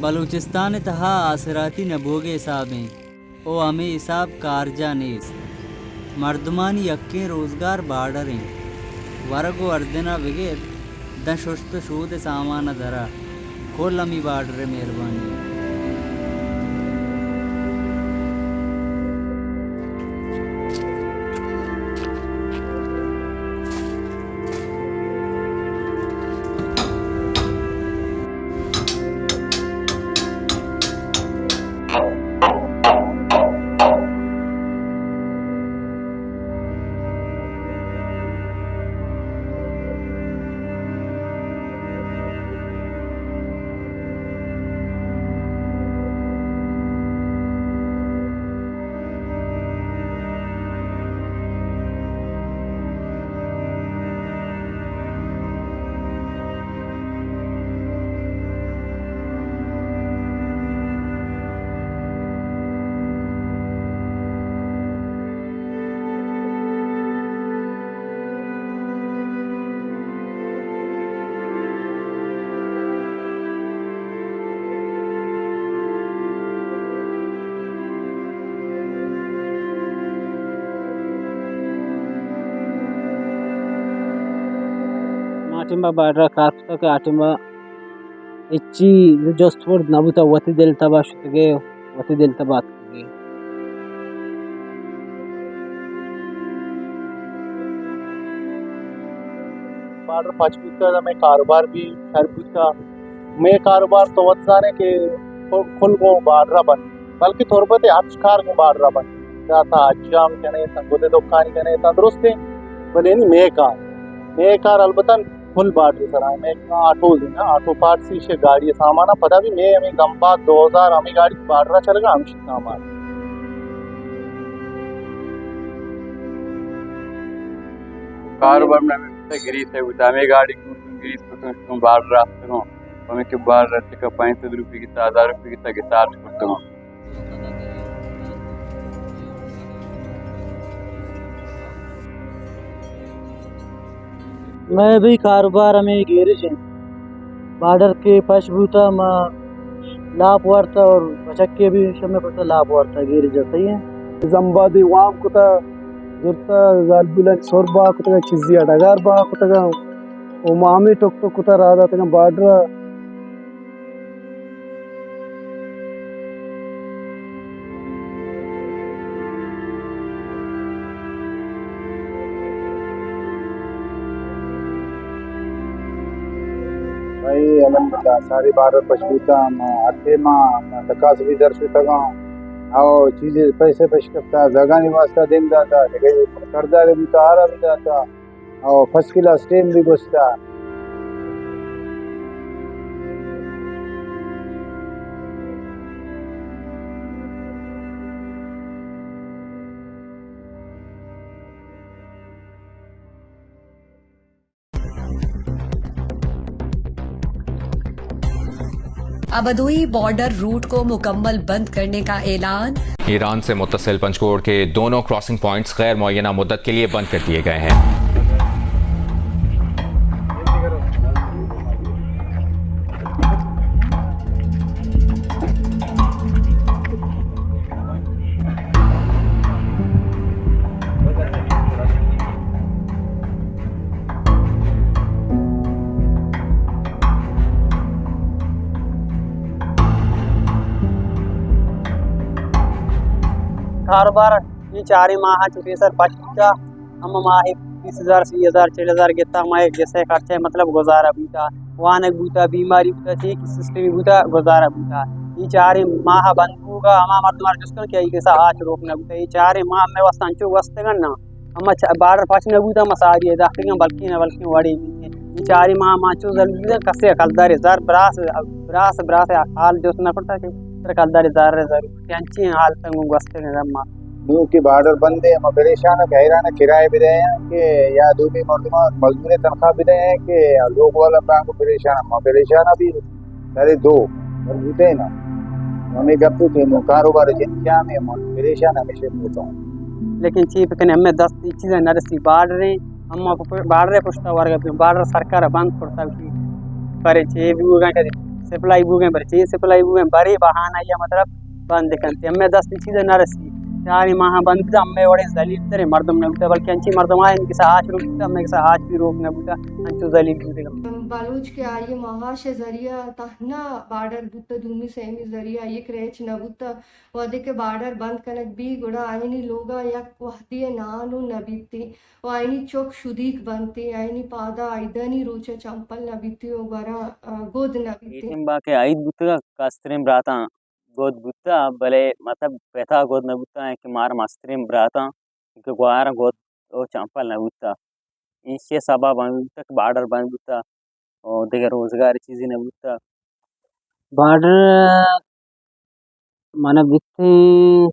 بلوچستان ءِ تہا آسراتی نہ بوگ ءِ حساب ایں ءُ ہمے حساب کارجاہ نیست۔ مردمانی یکیں روزگار بارڈر ایں۔ ورگ ءُ اردن ءَ بگر داں ششت ءُ شود ءِ سامان ءَ درا کل ہمے بارڈر ءِ مہربانی۔ ما ٹیم ءَ بارڈر ءَ کار کتگ کہ آ ٹیم ءَ ہچی جست پرس نہ بوتگ، وتی دل تب ءَ شتگ ئے، وتی دل تب ءَ اتکگ ئے۔ بارڈر پچ بوتگ، مئے کاروبار بھی شر بوتگ۔ مئے کاروبار تو وت زانے کہ کل گوں بارڈر ءَ بند، بلکہ تربت ءِ ہرچ کار گوں بارڈر ءَ بند۔ داتا حجام کنے، تاں گد دکانی کنے، تاں درستیں، بلے نی مئے کار، مئے کار البتہ کل بارڈر سرا ایں۔ مئے آٹوز ایں نا، آٹو پارٹس، ایشی گاڑی سامان، پدا بھی مئے ہمے گمبات دو ہزار ہمے گاڑی بارڈر ءَ چلگا ہمشی سامان۔ کاروبار میں گریس ہے، ہمے گاڑی کو گریس کو تو بارڈر رفتگوں، ہمیں کہ بارڈر تک پانچ سو روپے کی، ہزار روپے کی گتا چ کرتگوں۔ مئے بھی کاروبار ہمے گیرج ایں۔ بارڈر کہ پچ بوتا، ما لاپ وارتا اور بچکے بھی شمے پتا لاپ وارتا گیرج ءَ، صحیح ہے۔ زمبادی وام کتا، زرتا، زالبولانی سر با کتگا، چیزی ءَ ڈگار با کتگا، او ما ہمے ٹک ٹک کتا راہ داتگاں بارڈر ءَ۔ بھائی، الحمدللہ، ساری بارڈر پچ بوتاں، ما ہر ٹیم ءَ ما تکاس بھی در شتگاں، او چیزے پیسے پش کپتا، زگانی واسطہ دیم داتا، دگہ سردارے بوتا، آرا بھی داتا۔ او فرسٹ کلاس ٹیم بھی گوستا۔ ابدوئی بارڈر روٹ کو مکمل بند کرنے کا اعلان۔ ایران سے متصل پنجگور کے دونوں کراسنگ پوائنٹس غیر معینہ مدت کے لیے بند کر دیے گئے ہیں۔ کاروبار اے چاریں ماہ چو پیسر پچ بوتا، ہم ماہ بیس ہزار، سی ہزار، چل ہزار گتا، ہمائے گسے خرچہ مطلب گزارہ بوتا، وانگ بوتا، بیماری بوتا، چے کہ سسٹمی بوتا، گزارہ بوتا۔ اے چاریں ماہ بند بوگا ہما مردم جست کن کہ اے گسا آچ روک نہ بوتا۔ اے چاریں ماہ ہمے واسطہ انچو گوستگن نا۔ اما چ-، بارڈر پچ نہ بوتگ، ما ساری ءَ داتگاں، بلکیں نہ بلکیں وڑے بیتیں۔ اے چاریں ماہ ما چو ذلیل بوتگاں، کسے ءَ کلدارے زر براس، براس، براس ءَ حال جست نہ کرتگ کہ ترا کلدارے زر ءِ ضرورت ایں۔ انچیں حالتاں گوں گوستگیں ما۔ نوں کہ بارڈر بند ایں، ما پریشان ایں کہ حیران ایں، کرایہ بدئیں کہ یا دومی مردماں مزدوریں تنخواہ بدئیں کہ لوگ والا، ما پریشان ایں، ما پریشان ایں۔ سر دو بر بوتیں نا۔ ہمے گپ کہ نوں کاروبار جنجام ایں، من پریشان ہمیشہ بوتاں۔ لیکن چی بکنیں، ہمے دست اے چیزاں نرسی، بارڈر ایں، ہما پ-، بارڈر ءِ پشتا ورگ ءَ، بارڈر سرکار ءَ بند کرتا کہ پرے چے بوگا کدی۔ سپلائی بوگیں، برے چے سپلائی بوگیں، برے بہانہ یا مطلب بند کنت۔ ہمے دست چیز نہ رسی۔ چاریں ماہ بند بوتا، ہمے وڑیں ذلیل تریں مردم نہ بوتا، بلکہ انچیں مردم آئیں کہ سا آچ روک بوتا، ہمے کہ سا آچ بھی روک نہ بوتا، انچو ذلیل بوتگا۔ بلوچ کہ آئی معاش ذریعہ تہنا بارڈر بوتا، دومی سیمی ذریعہ آئی کریچ نہ بوتا۔ وہدے کہ بارڈر بند کنگ بی، گڑا آئینی لوگا یک وہدی نان و نہ بیتی و آئینی چک شدیک بنتی، آئینی پادا عیدانی روچ چمپل نہ بیتی و گورا، آ، گد نہ بیتی۔ اے ٹیم با کہ عید بوتگا، کستریں براتاں گد بوتا، بلے مطلب پتا گد نہ بوتا، کہ مارا مستریں براتاں کہ گوارا گد و چمپل نہ بوتا۔ ایشی سبب ہمے بوتا کہ بارڈر بند بوتا و دگہ روزگار چیزی نہ بوتا۔ بارڈر من بیتیں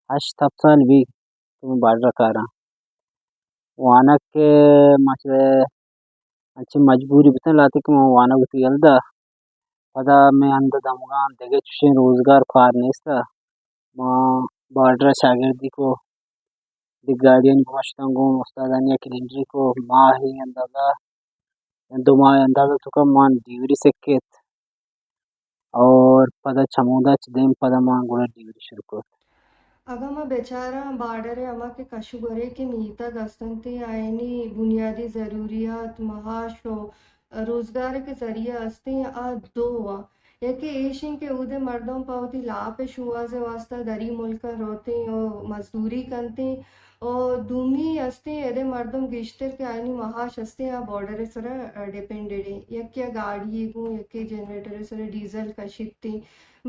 ہشت ہپت سال بیت کہ من بارڈر کاراں۔ وانگ کہ ما چہ انچیں مجبوری بوتیں لہتے کہ من وانگ وتی یل دات۔ پدا مئے ہند ء دمگاں دگہ چشیں روزگار کار نیست ات۔ ما بارڈر ء چاگردی کو، دگہ گاڑیانی گوما شتاں گوں استادانی ء کلینڈری کو، ماہے اندازہ، دو ماہ اندازہ توکا مان ڈیوری سکیت اور پدا چمودا چہ دیم پدا مان گڑا ڈیوری شروع کت۔ اگاں ما بچاراں بارڈر ء ہما کہ کش و گورے کہ میتگ است انت، آیانی بنیادی ضروریات، معاش و روزگار کہ ذریعہ استیں، آ دو آں۔ یکے ایش انت کہ اودے مردم پہ وتی لاپ ء شوہاز ء واستہ دری ملکاں روتیں و مزدوری کنتیں، و دومی استیں، ادے مردم گیشتر کہ آیانی معاش استیں، آ بارڈر ء سرا ڈیپینڈڈ انت۔ یکے ء گاڑی ء گوں، یکے جنریٹر ء سرا ڈیزل کشیتیں۔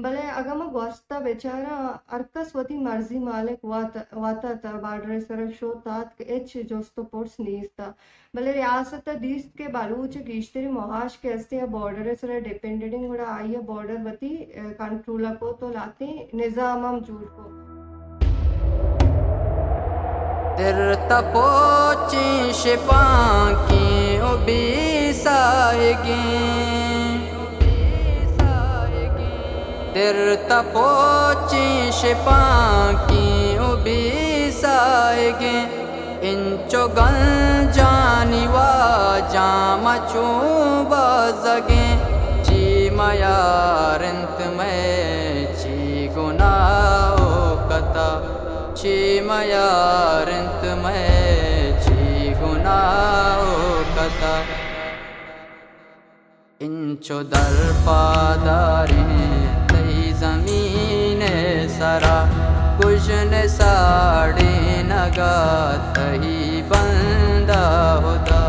بلے اگاں ما گوست ء بچاراں، ہر کس وتی مرضی مالک وت، وت ات، بارڈر ء سرا شت آتک، ہچ جست و پرس نیست ات۔ بلے ریاست ء دیست کہ بلوچ ء گیشتریں معاش کہ استیں، آ بارڈر ء سرا ڈیپینڈڈ انت، گڑا آئی ء بارڈر وتی، ء، کنٹرول ء کت و لہتیں نظام ہم جوڑ کت۔ تر تپوچیں شپانکیں و بے ساہگیں، تر تپوچیں شپانکیں و بے ساہگیں، انچو گنجانی واجاں ما چوں بزگیں، چی میار انت مئے چی گناہ و خطا، چی میار انت مئے چی گناہ و خطا۔ انچو در پاداریں تئی زمین ء سرا، گژن ساڑینگا تئی بندہ ہدا۔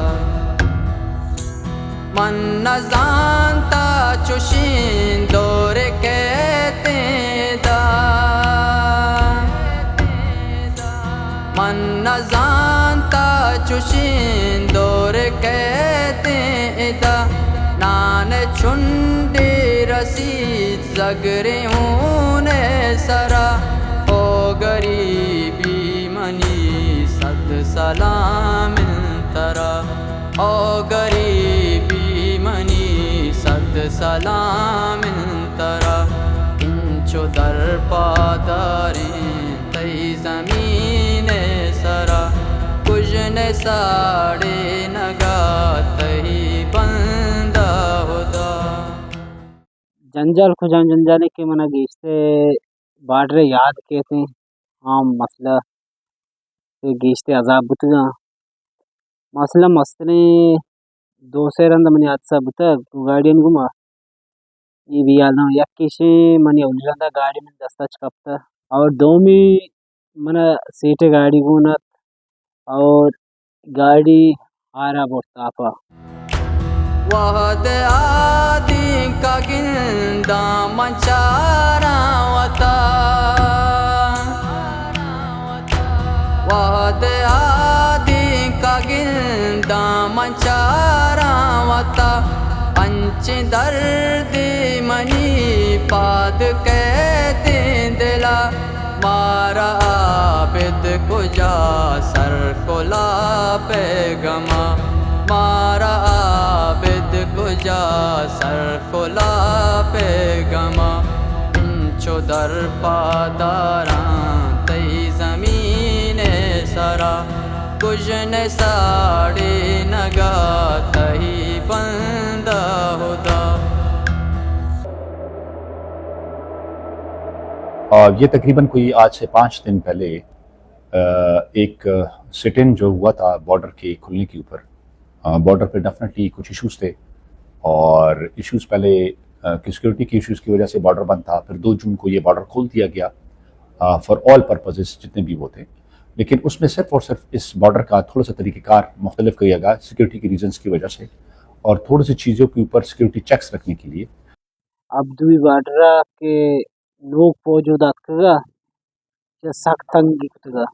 من نزانتا چوشیں دور کیتیں ادا، من نزانتا چوشیں دور کیتیں ادا، نان چنڈے رسیت زگریں ہون ء سرا۔ او گریبی منی صد سلام انت ترا، او گریبی منی صد سلام انت ترا۔ انچو در پاداریں تئی زمین ء سرا، گژن ساڑینگا تئی بندہ ہدا۔ جنجال کجام جنجالے کہ منا گیشتر بارڈر ء یاد کیت انت، عام مسئلہ کہ گیشتر عذاب بوتگاں۔ مسئلہ مستریں دو سے رند منی حادثہ بوتگ دو گاڑیانی گوما، اے بیال نہ، یکے شے منی اولی رندا گاڑی من دستا چہ کپتہ اور دومی منا سیٹے گاڑی گون ات اور گاڑی آرا برت آپا۔ وہد آدینک ء گنداں من چاراں وتا، وہد آدینک ء گنداں من چاراں وتا، انچیں دردے منی پاد کیتیں دلا۔ مارا عابد کجا سر کلا پہ گما، مارا عابد کجا سر کلا پہ گما۔ انچو در پاداراں تئی زمین ء سرا، گژن ساڑینگا تئی بندہ ہدا۔ آ، یہ تقریباً کوئی آج سے پانچ دن پہلے، آ، ایک سٹ ان جو ہوا تھا بارڈر کے کھلنے کے اوپر، آ، بارڈر پہ ڈیفینیٹلی کچھ ایشوز تھے اور ایشوز پہلے، آ، کہ سیکیورٹی کے ایشوز کی وجہ سے بارڈر بند تھا، پھر دو جون کو یہ بارڈر کھول دیا گیا فار آل پرپزز جتنے بھی وہ تھے، لیکن اس میں صرف اور صرف اس بارڈر کا تھوڑا سا طریقہ کار مختلف کیا گیا سیکیورٹی کی ریزنز کی وجہ سے اور تھوڑی سی چیزوں کے اوپر سیکیورٹی چیکس رکھنے کے لیے۔ اب دوی بارڈر ءَ کہ نوک پوج اود اتکگ ءَ، چہ سک تنگی کتگ ءَ۔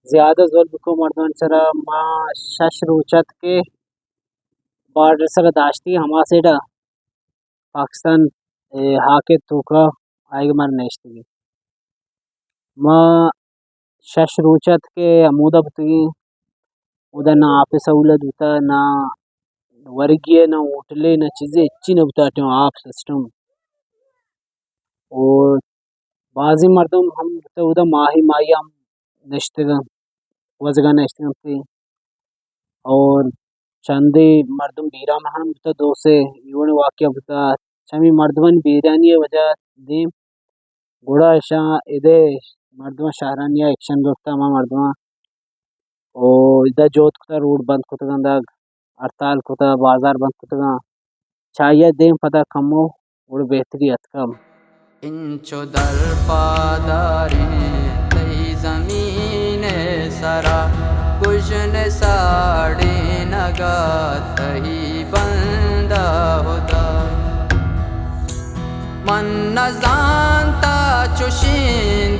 زیادہ ظلم کو مردمانی سرا۔ ما شش روچ ات کہ بارڈر سرا داشتی ہما سیڈا پاکستان، اے، ہاک ءِ توکا آئیگ مر نشتگی۔ ما شش روچ ات کہ ہمودا بوتگیں، اودا نہ آپ ءِ سہولت بوتا، نہ ورگی ءِ، نہ ہوٹلے، نہ چیزے، ہچی نہ بوتا، ٹیم آپ سسٹم۔ او بازیں مردم ہم بوتا اودا ماہی ماہی ہم نشتگاں، گوزگا نشتگاں تھی۔ اور چندے مردم بیران ہم بوتا، دو سے ایوڑیں واقعہ بوتا۔ چمی مردمانی بیرانی ءِ وجہ دیم گڑا اشاں ادے مردماں شہرانی ءَ ایکشن گپتا، ہما مردماں او ادا جہد کتا، روڈ بند کتگاں، داگ ہڑتال کتا، بازار بند کتگاں۔ چہ آئی ءَ دیم پدا کمو گڑا بہتری اتکا۔ انچو در پاداریں تئی زمین ءِ سرا، گژن ساڑینگ ءَ تئی بندہ ہدا۔ من نزانتا چوشیں